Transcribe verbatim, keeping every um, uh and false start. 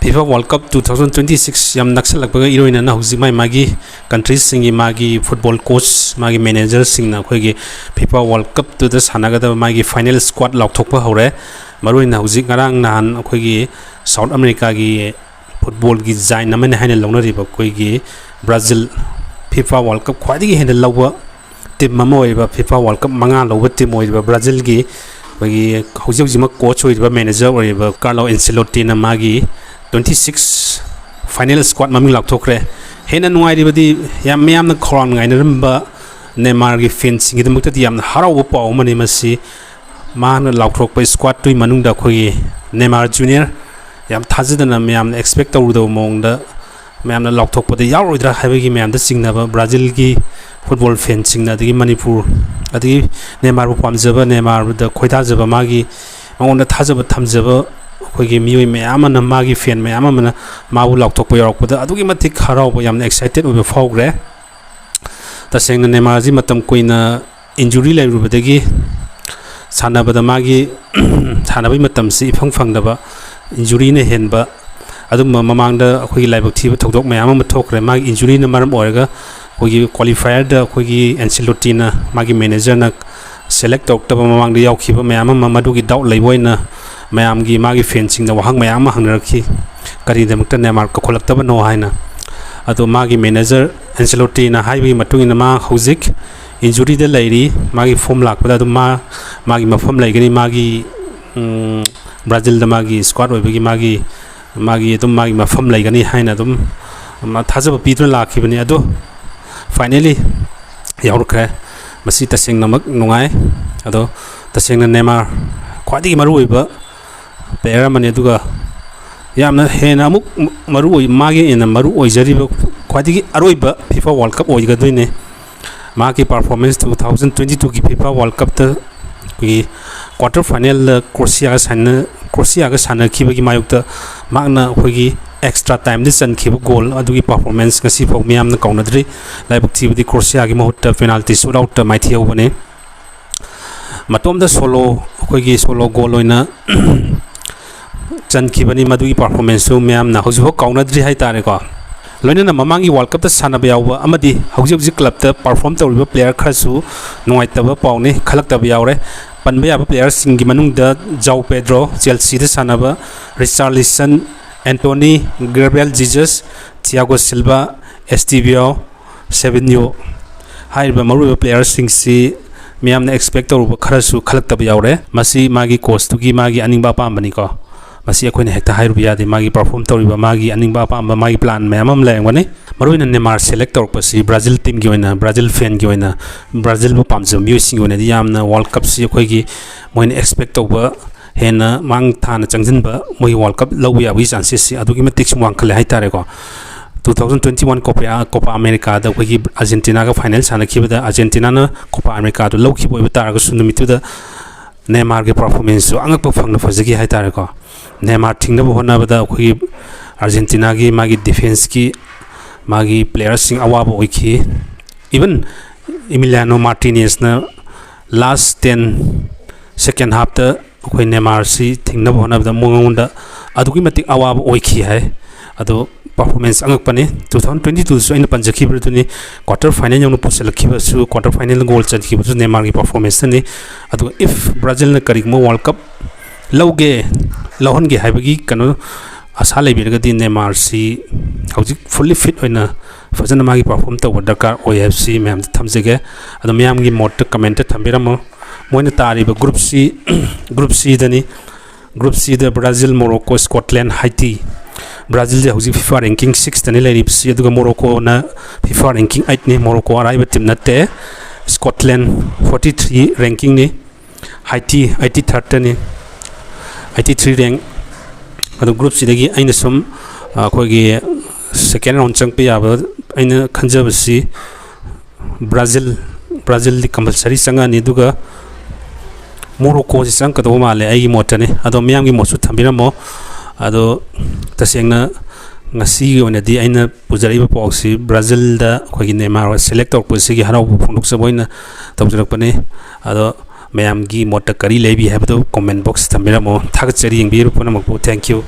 FIFA World Cup two thousand twenty six ꯌꯥꯝ ꯅꯛꯁꯜꯂꯛꯄꯒ ꯏꯔꯣꯏꯅꯅ ꯍꯧꯖꯤꯛ ꯃꯥꯏ ꯃꯥꯒꯤ ꯀꯟꯇ꯭ꯔꯤꯁꯤꯡꯒꯤ ꯃꯥꯒꯤ ꯐꯨꯠꯕꯣꯜ ꯀꯣꯆ, ꯃꯥꯒꯤ ꯃꯦꯅꯦꯖꯔꯁꯤꯡꯅ ꯑꯩꯈꯣꯏꯒꯤ FIFA World Cupꯇꯨꯗ ꯁꯥꯟꯅꯒꯗꯕ ꯃꯥꯒꯤ ꯐꯥꯏꯅꯦꯜ ꯁ꯭ꯀ꯭ꯋꯥꯠ ꯂꯥꯎꯊꯣꯛꯄ ꯍꯧꯔꯦ꯫ ꯃꯔꯨꯑꯣꯏꯅ ꯍꯧꯖꯤꯛ ꯉꯔꯥꯡ ꯅꯍꯥꯟ ꯑꯩꯈꯣꯏꯒꯤ ꯁꯥꯎꯠ ꯑꯃꯦꯔꯤꯀꯥꯒꯤ ꯐꯨꯠꯕꯣꯜꯒꯤ ꯖꯥꯏꯟ ꯑꯃꯅꯤ ꯍꯥꯏꯅ ꯂꯧꯅꯔꯤꯕ ꯑꯩꯈꯣꯏꯒꯤ ꯕ꯭ꯔꯥꯖꯤꯜ, FIFA World Cup ꯈ꯭ꯋꯥꯏꯗꯒꯤ ꯍꯦꯟꯅ ꯂꯧꯕ ꯇꯤꯝ ꯑꯃ ꯑꯣꯏꯔꯤꯕ, FIFA World Cup ꯃꯉꯥ ꯂꯧꯕ ꯇꯤꯝ ꯑꯣꯏꯔꯤꯕ ꯕ꯭ꯔꯥꯖꯤꯜꯒꯤ ꯑꯩꯈꯣꯏꯒꯤ ꯍꯧꯖꯤꯛ ꯍꯧꯖꯤꯛꯃꯛ ꯀꯣꯆ ꯑꯣꯏꯔꯤꯕ, ꯃꯦꯅꯦꯖꯔ ꯑꯣꯏꯔꯤꯕ ꯀꯥꯔꯂꯣ ꯑꯦꯟꯁꯦꯂꯣꯇꯤꯅ ꯃꯥꯒꯤ twenty six ꯐꯥꯏꯅꯦꯜ ꯁ꯭ꯀ꯭ꯋꯥꯠ ꯃꯃꯤꯡ ꯂꯥꯎꯊꯣꯛꯈ꯭ꯔꯦ꯫ ꯍꯦꯟꯅ ꯅꯨꯡꯉꯥꯏꯔꯤꯕꯗꯤ, ꯌꯥꯝ ꯃꯤꯌꯥꯝꯅ ꯈꯧꯔꯥꯡꯅ ꯉꯥꯏꯅꯔꯝꯕ ꯅꯦꯃꯥꯔꯒꯤ ꯐꯦꯟꯁꯤꯡꯒꯤꯗꯃꯛꯇꯗꯤ ꯌꯥꯝꯅ ꯍꯔꯥꯎꯕ ꯄꯥꯎ ꯑꯃꯅꯤ ꯃꯁꯤ꯫ ꯃꯥꯅ ꯂꯥꯎꯊꯣꯛꯄ ꯁ꯭ꯀ꯭ꯋꯥꯠꯇꯨꯒꯤ ꯃꯅꯨꯡꯗ ꯑꯩꯈꯣꯏꯒꯤ ꯅꯦꯃꯥꯔ ꯖꯨꯅꯤꯌꯔ, ꯌꯥꯝ ꯊꯥꯖꯗꯅ ꯃꯌꯥꯝꯅ ꯑꯦꯛꯁꯄꯦꯛ ꯇꯧꯔꯨꯗꯕ ꯃꯑꯣꯡꯗ ꯃꯌꯥꯝꯅ ꯂꯥꯎꯊꯣꯛꯄꯗ ꯌꯥꯎꯔꯣꯏꯗ꯭ꯔꯥ ꯍꯥꯏꯕꯒꯤ ꯃꯌꯥꯝꯗ ꯆꯤꯡꯅꯕ, ꯕ꯭ꯔꯥꯖꯤꯜꯒꯤ ꯐꯨꯠꯕꯣꯜ ꯐꯦꯟꯁꯤꯡꯅ, ꯑꯗꯒꯤ ꯃꯅꯤꯄꯨꯔ, ꯑꯗꯒꯤ ꯅꯦꯃꯥꯔꯕꯨ ꯄꯥꯝꯖꯕ, ꯅꯦꯃꯥꯔꯗ ꯈꯣꯏꯗꯥꯖꯕ, ꯃꯥꯒꯤ, ꯃꯉꯣꯟꯗ ꯊꯥꯖꯕ ꯊꯝꯖꯕ ꯑꯩꯈꯣꯏꯒꯤ ꯃꯤꯑꯣꯏ ꯃꯌꯥꯝ ꯑꯃꯅ, ꯃꯥꯒꯤ ꯐꯦꯟ ꯃꯌꯥꯝ ꯑꯃꯅ ꯃꯥꯕꯨ ꯂꯥꯎꯊꯣꯛꯄ ꯌꯥꯎꯔꯛꯄꯗ ꯑꯗꯨꯛꯀꯤ ꯃꯇꯤꯛ ꯍꯔꯥꯎꯕ, ꯌꯥꯝꯅ ꯑꯦꯛꯁꯥꯏꯇꯦꯠ ꯑꯣꯏꯕ ꯐꯥꯎꯈ꯭ꯔꯦ꯫ ꯇꯁꯦꯡꯅ ꯅꯦꯃꯥꯔꯁꯤ ꯃꯇꯝ ꯀꯨꯏꯅ ꯏꯟꯖꯨꯔꯤ ꯂꯩꯔꯨꯕꯗꯒꯤ ꯁꯥꯟꯅꯕꯗ ꯃꯥꯒꯤ ꯁꯥꯟꯅꯕꯒꯤ ꯃꯇꯝꯁꯤ ꯏꯐꯪ ꯐꯪꯗꯕ, ꯏꯟꯖꯨꯔꯤꯅ ꯍꯦꯟꯕ, ꯑꯗꯨꯝꯕ ꯃꯃꯥꯡꯗ ꯑꯩꯈꯣꯏꯒꯤ ꯂꯥꯏꯕꯛ ꯊꯤꯕ ꯊꯧꯗꯣꯛ ꯃꯌꯥꯝ ꯑꯃ ꯊꯣꯛꯈ꯭ꯔꯦ꯫ ꯃꯥꯒꯤ ꯏꯟꯖꯨꯔꯤꯅ ꯃꯔꯝ ꯑꯣꯏꯔꯒ ꯑꯩꯈꯣꯏꯒꯤ ꯀ꯭ꯋꯥꯂꯤꯐꯥꯏꯌꯔꯗ ꯑꯩꯈꯣꯏꯒꯤ ꯑꯦꯟꯁꯤꯂꯣꯇꯤꯅ, ꯃꯥꯒꯤ ꯃꯦꯅꯦꯖꯔꯅ ꯁꯦꯂꯦꯛ ꯇꯧꯔꯛꯇꯕ ꯃꯃꯥꯡꯗ ꯌꯥꯎꯈꯤꯕ ꯃꯌꯥꯝ ꯑꯃ, ꯃꯗꯨꯒꯤ ꯗꯥꯎꯠ ꯂꯩꯕ ꯑꯣꯏꯅ ꯃꯌꯥꯝꯒꯤ, ꯃꯥꯒꯤ ꯐꯦꯟꯁꯤꯡꯅ ꯋꯥꯍꯪ ꯃꯌꯥꯝ ꯑꯃ ꯍꯪꯅꯔꯛꯈꯤ, ꯀꯔꯤꯒꯤꯗꯃꯛꯇ ꯅꯦꯃꯥꯔ ꯀꯧꯈꯠꯂꯛꯇꯕꯅꯣ ꯍꯥꯏꯅ꯫ ꯑꯗꯣ ꯃꯥꯒꯤ ꯃꯦꯅꯦꯖꯔ ꯑꯦꯟꯁꯦꯂꯣꯇꯤꯅ ꯍꯥꯏꯕꯒꯤ ꯃꯇꯨꯡ ꯏꯟꯅ ꯃꯥ ꯍꯧꯖꯤꯛ ꯏꯟꯖꯨꯔꯤꯗ ꯂꯩꯔꯤ꯫ ꯃꯥꯒꯤ ꯐꯣꯝ ꯂꯥꯛꯄꯗ ꯑꯗꯨꯝ ꯃꯥ, ꯃꯥꯒꯤ ꯃꯐꯝ ꯂꯩꯒꯅꯤ, ꯃꯥꯒꯤ, ꯎꯝ, ꯕ꯭ꯔꯥꯖꯤꯜꯗ ꯃꯥꯒꯤ ꯁ꯭ꯀ꯭ꯋꯥꯠ ꯑꯣꯏꯕꯒꯤ ꯃꯥꯒꯤ, ꯃꯥꯒꯤ ꯑꯗꯨꯝ ꯃꯥꯒꯤ ꯃꯐꯝ ꯂꯩꯒꯅꯤ ꯍꯥꯏꯅ ꯑꯗꯨꯝ ꯃꯥ ꯊꯥꯖꯕ ꯄꯤꯗꯨꯅ ꯂꯥꯛꯈꯤꯕꯅꯤ꯫ ꯑꯗꯣ ꯐꯥꯏꯅꯦꯂꯤ ꯌꯥꯎꯔꯛꯈ꯭ꯔꯦ꯫ ꯃꯁꯤ ꯇꯁꯦꯡꯅꯃꯛ ꯅꯨꯡꯉꯥꯏ꯫ ꯑꯗꯣ ꯇꯁꯦꯡꯅ ꯅꯦꯃꯥꯔ ꯈ꯭ꯋꯥꯏꯗꯒꯤ ꯃꯔꯨꯑꯣꯏꯕ ꯄ꯭ꯂꯦꯌꯔ ꯑꯃꯅꯤ, ꯑꯗꯨꯒ ꯌꯥꯝꯅ ꯍꯦꯟꯅ ꯑꯃꯨꯛ ꯃꯔꯨ ꯑꯣꯏ, ꯃꯥꯒꯤ ꯍꯦꯟꯅ ꯃꯔꯨ ꯑꯣꯏꯖꯔꯤꯕ ꯈ꯭ꯋꯥꯏꯗꯒꯤ ꯑꯔꯣꯏꯕ ꯐꯤꯐꯥ ꯋꯥꯔꯜ ꯀꯞ ꯑꯣꯏꯒꯗꯣꯏꯅꯦ꯫ ꯃꯍꯥꯛꯀꯤ ꯄꯔꯐꯣꯔꯃꯦꯟꯁ two thousand twenty twoꯒꯤ ꯐꯤꯐꯥ ꯋꯥꯔꯜ ꯀꯞꯇ ꯑꯩꯈꯣꯏꯒꯤ ꯀ꯭ꯋꯥꯇꯔ ꯐꯥꯏꯅꯦꯜꯗ ꯀ꯭ꯔꯣꯁꯤꯌꯥꯒ ꯁꯥꯟꯅ-, ꯀ꯭ꯔꯣꯁꯤꯌꯥꯒ ꯁꯥꯟꯅꯈꯤꯕꯒꯤ ꯃꯥꯌꯣꯛꯇ ꯃꯍꯥꯛꯅ ꯑꯩꯈꯣꯏꯒꯤ ꯑꯦꯛꯁꯇ꯭ꯔꯥ ꯇꯥꯏꯝꯗ ꯆꯟꯈꯤꯕ ꯒꯣꯜ ꯑꯗꯨꯒꯤ ꯄꯔꯐꯣꯔꯃꯦꯟꯁ ꯉꯁꯤꯐꯥꯎ ꯃꯤꯌꯥꯝꯅ ꯀꯥꯎꯅꯗ꯭ꯔꯤ꯫ ꯂꯥꯏꯕꯛ ꯊꯤꯕꯗꯤ ꯀ꯭ꯔꯣꯁꯤꯌꯥꯒꯤ ꯃꯍꯨꯠꯇ ꯄꯦꯅꯥꯜꯇꯤ ꯁꯨꯠ ꯑꯥꯎꯠꯇ ꯃꯥꯏꯊꯤꯍꯧꯕꯅꯤ꯫ ꯃꯇꯣꯝꯗ ꯁꯣꯂꯣ, ꯑꯩꯈꯣꯏꯒꯤ ꯁꯣꯂꯣ ꯒꯣꯜ ꯑꯣꯏꯅ ꯆꯟꯈꯤꯕꯅꯤ꯫ ꯃꯗꯨꯒꯤ performanceꯁꯨ ꯃꯌꯥꯝꯅ ꯍꯧꯖꯤꯛꯐꯥꯎ ꯀꯥꯎꯅꯗ꯭ꯔꯤ ꯍꯥꯏꯇꯥꯔꯦꯀꯣ꯫ ꯂꯣꯏꯅꯅ ꯃꯃꯥꯡꯒꯤ World Cupꯇ ꯁꯥꯟꯅꯕ ꯌꯥꯎꯕ ꯑꯃꯗꯤ ꯍꯧꯖꯤꯛ ꯍꯧꯖꯤꯛ clubꯇ perform ꯇꯧꯔꯤꯕ player ꯈꯔꯁꯨ ꯅꯨꯡꯉꯥꯏꯇꯕ ꯄꯥꯎꯅꯤ, ꯈꯜꯂꯛꯇꯕ ꯌꯥꯎꯔꯦ꯫ ꯄꯟꯕ ꯌꯥꯕ playerꯁꯤꯡꯒꯤ ꯃꯅꯨꯡꯗ João Pedro, Chelseaꯗ ꯁꯥꯟꯅꯕ, Richarlison, Antony, Gabriel Jesus, Thiago Silva, Estevao, Savinho ꯍꯥꯏꯔꯤꯕ ꯃꯔꯨꯑꯣꯏꯕ playerꯁꯤꯡꯁꯤ ꯃꯤꯌꯥꯝꯅ expect ꯇꯧꯔꯨꯕ ꯈꯔꯁꯨ ꯈꯜꯂꯛꯇꯕ ꯌꯥꯎꯔꯦ꯫ ꯃꯁꯤ ꯃꯥꯒꯤ coachꯇꯨꯒꯤ ꯃꯥꯒꯤ ꯑꯅꯤꯡꯕ ꯑꯄꯥꯝꯕꯅꯤꯀꯣ꯫ ꯃꯁꯤ ꯑꯩꯈꯣꯏꯅ ꯍꯦꯛꯇ ꯍꯥꯏꯔꯨꯕ ꯌꯥꯗꯦ꯫ ꯃꯥꯒꯤ perform ꯇꯧꯔꯤꯕ, ꯃꯥꯒꯤ ꯑꯅꯤꯡꯕ ꯑꯄꯥꯝꯕ, ꯃꯥꯒꯤ plan ꯃꯌꯥꯝ ꯑꯃ ꯂꯩꯔꯝꯒꯅꯤ꯫ ꯃꯔꯨꯑꯣꯏꯅ Neymar select ꯇꯧꯔꯛꯄꯁꯤ Brazil teamꯒꯤ ꯑꯣꯏꯅ, Brazil fanꯒꯤ ꯑꯣꯏꯅ, Brazilꯕꯨ ꯄꯥꯝꯖꯕ ꯃꯤꯑꯣꯏꯁꯤꯡꯒꯤ ꯑꯣꯏꯅꯗꯤ ꯌꯥꯝꯅ World Cupꯁꯤ ꯑꯩꯈꯣꯏꯒꯤ ꯃꯣꯏꯅ expect ꯇꯧꯕ ꯍꯦꯟꯅ ꯃꯥꯡ ꯊꯥꯅ ꯆꯪꯁꯤꯟꯕ, ꯃꯣꯏꯒꯤ World Cup ꯂꯧꯕ ꯌꯥꯕꯒꯤ chances ꯁꯤ ꯑꯗꯨꯛꯀꯤ ꯃꯇꯤꯛ ꯁꯨꯝ ꯋꯥꯡꯈꯠꯂꯦ ꯍꯥꯏꯇꯥꯔꯦꯀꯣ꯫ Two thousand twenty one Copa, Copa Americaꯗ ꯑꯩꯈꯣꯏꯒꯤ Argentinaꯒ final ꯁꯥꯟꯅꯈꯤꯕꯗ Argentinaꯅ Copa Americaꯗꯨ ꯂꯧꯈꯤꯕ ꯑꯣꯏꯕ ꯇꯥꯔꯒꯁꯨ ꯅꯨꯃꯤꯠꯇꯨꯗ Neymarꯒꯤ performanceꯁꯨ ꯑꯉꯛꯄ ꯐꯪꯅ ꯐꯖꯈꯤ ꯍꯥꯏꯇꯥꯔꯦꯀꯣ꯫ Neymar ꯊꯤꯡꯅꯕ ꯍꯣꯠꯅꯕꯗ ꯑꯩꯈꯣꯏꯒꯤ Argentinaꯒꯤ ꯃꯥꯒꯤ defenceꯀꯤ ꯃꯥꯒꯤ playerꯁꯤꯡ ꯑꯋꯥꯕ ꯑꯣꯏꯈꯤ꯫ Even Emiliano Martinezꯅ last ten second halfꯇ ꯑꯩꯈꯣꯏ Neymarꯁꯤ ꯊꯤꯡꯅꯕ ꯍꯣꯠꯅꯕꯗ ꯃꯉꯣꯟꯗ ꯑꯗꯨꯛꯀꯤ ꯃꯇꯤꯛ ꯑꯋꯥꯕ ꯑꯣꯏꯈꯤ ꯍꯥꯏ꯫ ꯑꯗꯣ performance ꯑꯉꯛꯄꯅꯤ꯫ Two thousand twenty twoꯗꯁꯨ ꯑꯩꯅ ꯄꯟꯖꯈꯤꯕꯗꯨꯅꯤ, quarter final ꯌꯧꯅ ꯄꯨꯁꯤꯜꯂꯛꯈꯤꯕꯁꯨ, quarter final goal ꯆꯟꯈꯤꯕꯁꯨ Neymarꯒꯤ performanceꯅꯅꯤ꯫ ꯑꯗꯨꯒ if Brazilꯅ ꯀꯔꯤꯒꯨꯝꯕ World Cup ꯂꯧꯒꯦ, ꯂꯧꯍꯟꯒꯦ ꯍꯥꯏꯕꯒꯤ ꯀꯩꯅꯣ ꯑꯁꯥ ꯂꯩꯕꯤꯔꯒꯗꯤ Neymarꯁꯤ ꯍꯧꯖꯤꯛ fully fit ꯑꯣꯏꯅ ꯐꯖꯅ ꯃꯥꯒꯤ perform ꯇꯧꯕ ꯗꯔꯀꯥꯔ ꯑꯣꯏ ꯍꯥꯏꯕꯁꯤ ꯃꯌꯥꯝꯗ ꯊꯝꯖꯒꯦ꯫ ꯑꯗꯣ ꯃꯌꯥꯝꯒꯤ ꯃꯣꯠꯇ commentꯇ ꯊꯝꯕꯤꯔꯝꯃꯣ꯫ ꯃꯣꯏꯅ ꯇꯥꯔꯤꯕ group C, group Cꯗꯅꯤ꯫ Group Cꯗ Brazil, Morocco, Scotland, Haiti꯫ Brazilꯁꯦ ꯍꯧꯖꯤꯛ FIFA ranking sixꯇꯅꯤ ꯂꯩꯔꯤꯕꯁꯤ, ꯑꯗꯨꯒ Moroccoꯅ FIFA ranking eightꯅꯤ꯫ Morocco ꯑꯔꯥꯏꯕ team ꯅꯠꯇꯦ꯫ Scotland forty three rankingꯅꯤ꯫ Haiti eighty thirdꯇꯅꯤ, eighty three rank꯫ ꯑꯗꯨ group Cꯗꯒꯤ ꯑꯩꯅ ꯁꯨꯝ, ꯑ, ꯑꯩꯈꯣꯏꯒꯤ second round ꯆꯪꯉꯛꯄ ꯌꯥꯕ ꯑꯩꯅ ꯈꯟꯖꯕꯁꯤ Brazil, Brazilꯗꯤ compulsory ꯆꯪꯉꯛꯑꯅꯤ, ꯑꯗꯨꯒ Moroccoꯁꯤ ꯆꯪꯉꯛꯀꯗꯧꯕ ꯃꯥꯜꯂꯦ ꯑꯩꯒꯤ ꯃꯣꯠꯇꯅꯤ꯫ ꯑꯗꯣ ꯃꯤꯌꯥꯝꯒꯤ ꯃꯣꯠꯁꯨ ꯊꯝꯕꯤꯔꯝꯃꯣ꯫ ꯑꯗꯣ ꯇꯁꯦꯡꯅ ꯉꯁꯤꯒꯤ ꯑꯣꯏꯅꯗꯤ ꯑꯩꯅ ꯄꯨꯖꯔꯛꯏꯕ ꯄꯥꯎꯁꯤ Brazilꯗ ꯑꯩꯈꯣꯏꯒꯤ Neymar select ꯇꯧꯔꯛꯄꯁꯤꯒꯤ ꯍꯔꯥꯎꯕ ꯐꯣꯡꯗꯣꯛꯆꯕ ꯑꯣꯏꯅ ꯇꯧꯖꯔꯛꯄꯅꯤ꯫ ꯑꯗꯣ ꯃꯌꯥꯝꯒꯤ ꯃꯣꯠꯇ ꯀꯔꯤ ꯂꯩꯕꯤ ꯍꯥꯏꯕꯗꯨ comment box ꯊꯝꯕꯤꯔꯝꯃꯣ꯫ ꯊꯥꯒꯠꯆꯔꯤ ꯌꯦꯡꯕꯤꯔꯤꯕ ꯄꯨꯝꯅꯃꯛꯄꯨ꯫ Thank you꯫